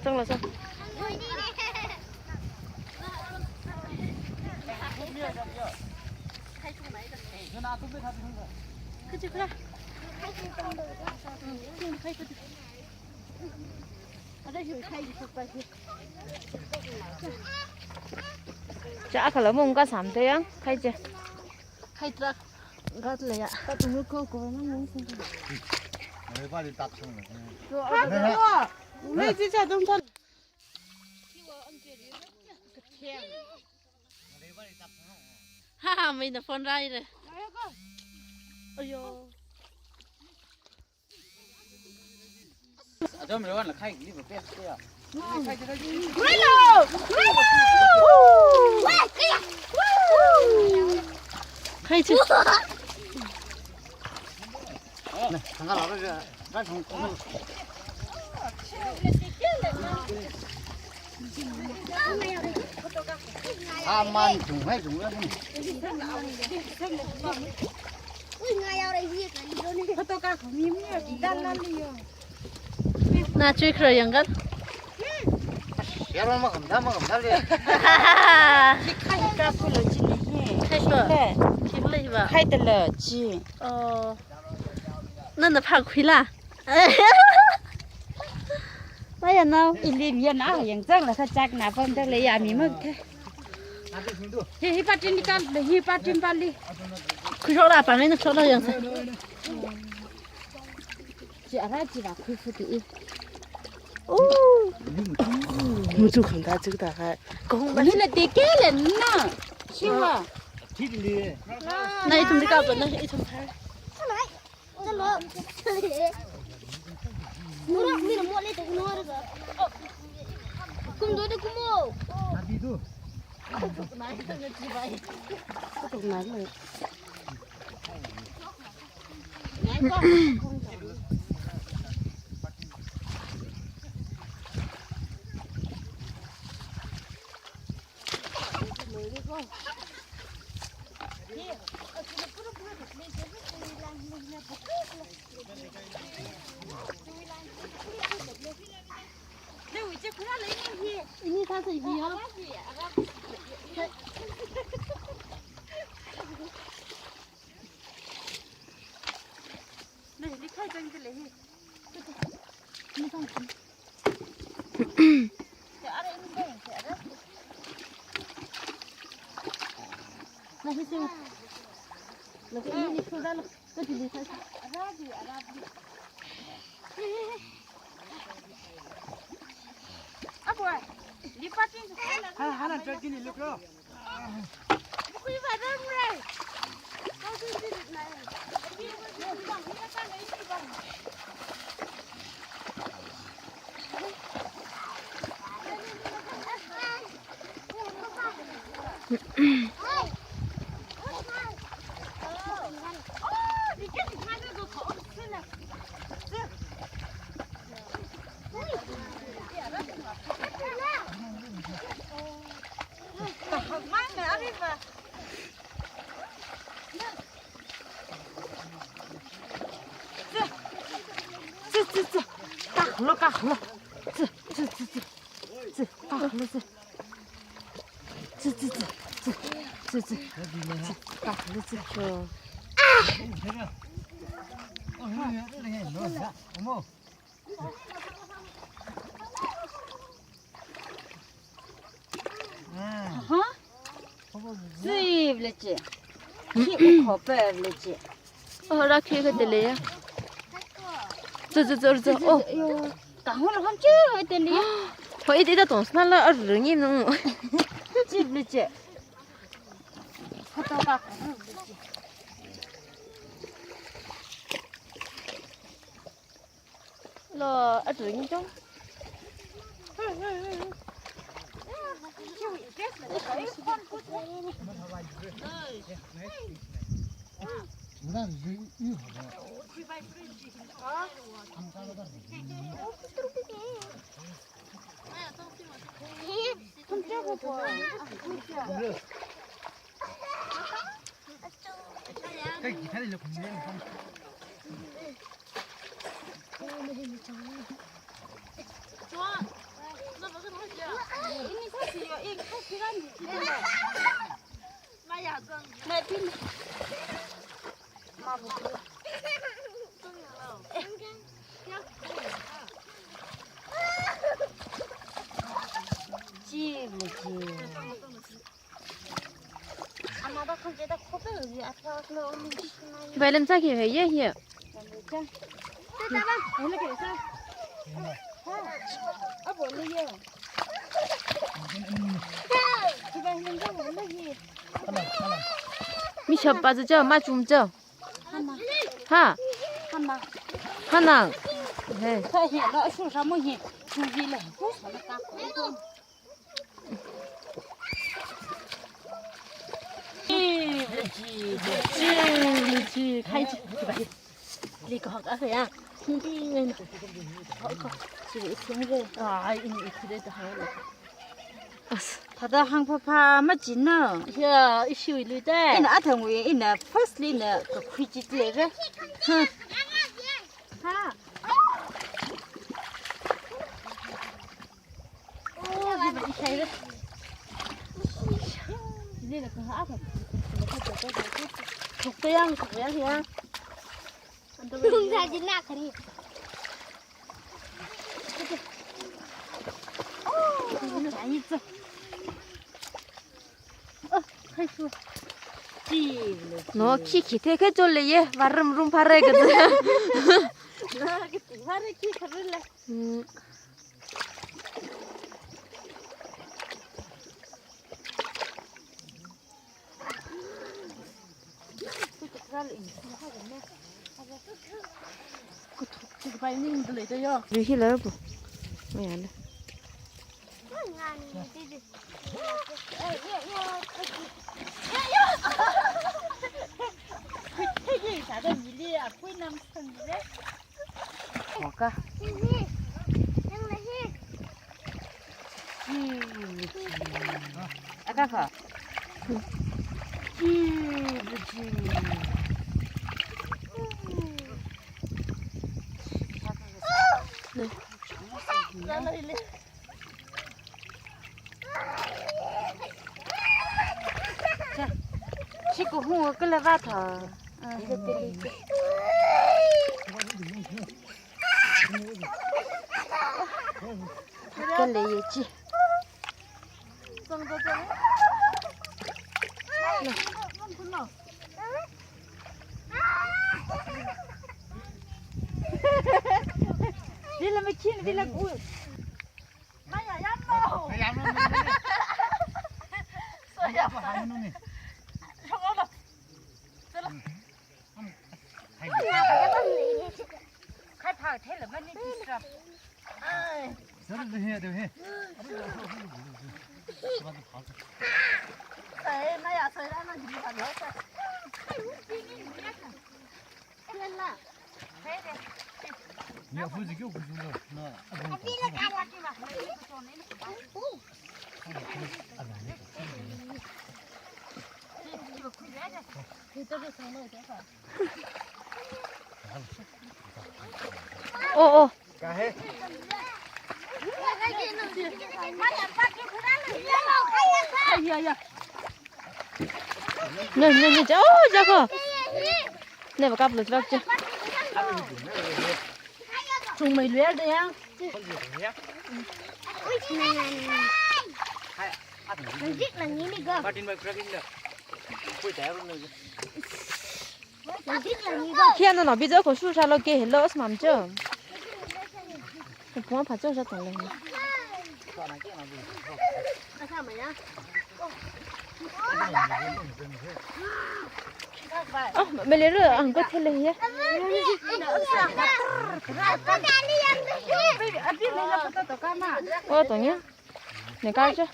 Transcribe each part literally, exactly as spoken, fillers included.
Chang la chang. Cha khala mung ka sam te yang, khai che. Khai truck. Gat le ya. Ka tu ko ko na mung sing. Mare pa di tak sung na. Yo, a, yo. Mei chi cha dong chan. Ha ha, mei na phone rai re. Ayo. Adam le wan la khai ni ba pe pe ya. Khai chi. Aman chung hai chung la. Ui, nga yau rai hi kali lo ni. Photo ka khami mi ya, dan nan ni yo. Na chui khra yang kan? Yar ma kam da, ma kam da le. Chi khai ka pu lo chi ni he. Khai to. Khai. Kim le ba. Khai ta le chi. Oh. Na na pha khui la. Maya nao. Ili mi ya na yang chang la kha chak na pam ta le ya mi mak the. Hi, hi patin ni kan, hi patin pali. Khui shok la pa ngai na shok la yang sa. Chi ara chi ba khui fu ti i. Oh. Mu chu khang ta chi ta khai. Kong ba ni la te ke le na. Shi wa. Na ithum di ka ba na ithum khai. Chalo. Mura, mira, mo le to kuno re ba. Kum do de kumo. Adi do. Tuk nai le. Tsi, tsi, tsi. Kaklo, kaklo. Tsi, tsi, tsi, tsi. Tsi, kaklo, tsi. Tsi, tsi, tsi. Tsi, tsi, tsi. Tsi, kaklo, tsi. Aha. Zip le che. Khi ukho pe le chi. Oh, rākhui ka tele ya. Zo, zo, zo, zo. Oh. Yo. Kahung la ham chi tele ya. Hoi, ida tongsanla arui ngi nung. Chi le chi. Photo ka. Lo, arui ngi chong. Chi le chi. Ama da khanje da khope wi atha lo mi shi na. Bai lam sa ki hai ye ye. Abo le ye. Chi bai lam sa le ye. Mi shap pa za cha, ma chum cha. Hana. Ha. Hana. Hana. He. Sa hi lo su sa mo hi. Chu hi le. Sa le ka. Chi, chi, chi, chi, khai chi. Li ko ka ya. Chi, chi, chi, chi. Ai, in i khide ta ha. As. Thāda hāngphāphā machina. Ya, ishiwui lui te. Ina athangwui, ina firstly na kakhui chi le re. Ha. Ha. Oh, hi ba ishai re. Ni la ka ha ka. Thuk te yang, thuk yang ya. Thung sa jin na khani. No, khi khi the khe chol le ye, varum rum phare ka. Na, khi phare khi khare le. Hmm. Ri hi lar bu. Mayana. Oka. Aka kha. Chi kuhung kala va tha. Kala ye chi. Vila makin, vila gu. Maya yammo. Maya yammo. So yammo. Yammo. Khai phā thei la mani tisra. Ai. Sir, de he, de he. Sai, maya, sai, ra, na, jili, ba, lo, sa. Khai, u, pi, ni, ni, ya, sa. Khai, la. Khai, de. Ni, a, fu, ji, kyo, ku, ju, lo, na, a, fu, ji, lo, ka, la, ki, ba, ni, ku, to, ni, ku, ba. U. Oh, oh. Ya, ya, ya. Ne, ne, ne, ja, oh, ja ko. Ne, ba kap lo, ja ko. Chung mai luar de ya. Nang jik nang ini ga. Martin mai krak ini. Khi ana no bijo ko shu sha lo ke hello smam cho. Puma pha cho sha tong le. Oh, mele ru ang ko thele ye. Oh, tong ye. Ne ka cho.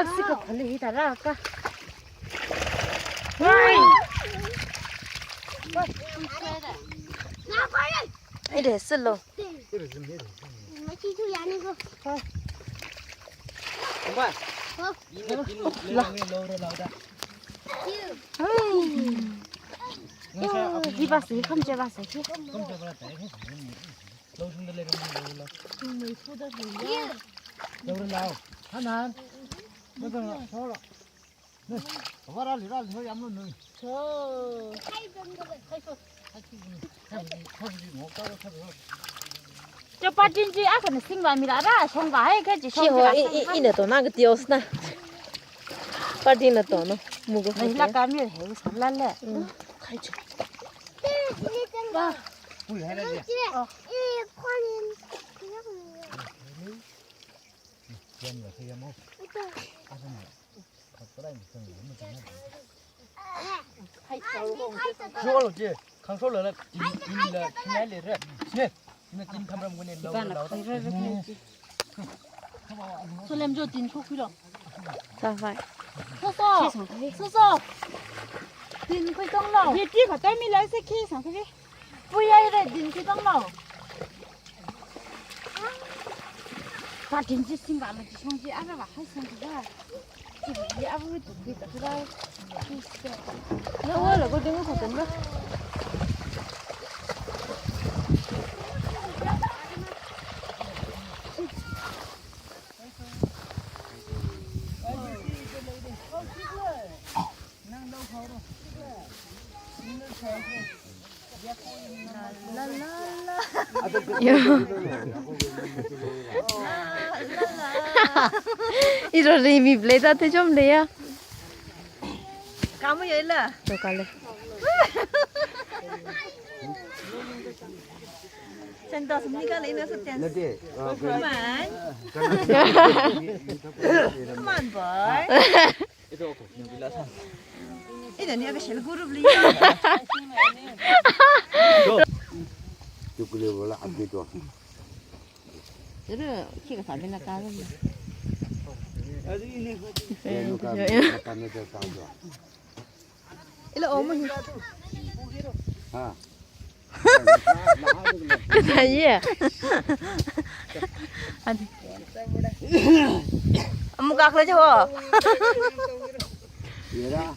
Aksi ko khali hi tara ka. Ede silo. Hi ba si kham che ba si. Lou thungda lei, lou, lou, lou. Lou, lou, lou. Hanan. Lou, lou, lou. Lou. Wa ra li, ra li, yam lou, lou. Cho. Cho patin chi a kan sing ba mi la ra, shong ba hai ke chi shong chi ho, la i, i, sing i na to na ka tios na. Patin na to no. Mu ko. Nai la ka mi he u sam la le. Mm. Khai chi. Ba. Pui hai la ya. Oh. Shuwa lo je, khangso lo la, tin, tin la, tin la le re. Ne, ina tin tham ram ko ne lo, lo. Solem jo tin khokhui lo. Sa fai. Soso, soso. Tin khui tong lo. Ye ti kha ta mi la se khi sang khui. Pui ai re din chi tong lo. Ka din chi sing ba ma chi shong chi ara ba hai sing ba. Chi bi ara tu bi ta ra. Na wa la ko ding ko tong ba. Yo. Iro ri mi ble ta te chom le ya. Kamu ya ila. To kale. Sen dos ni kale ina sa ten. Come on. Come on, boy. Ito, ito, yung bila sa. Ito, niya ka shell guru bli. Tukule wala abdi to. Pero, chika sabi na karon. Ila omo hi. Ha. Kata ye. Adi. Amu kakla jo. Yera.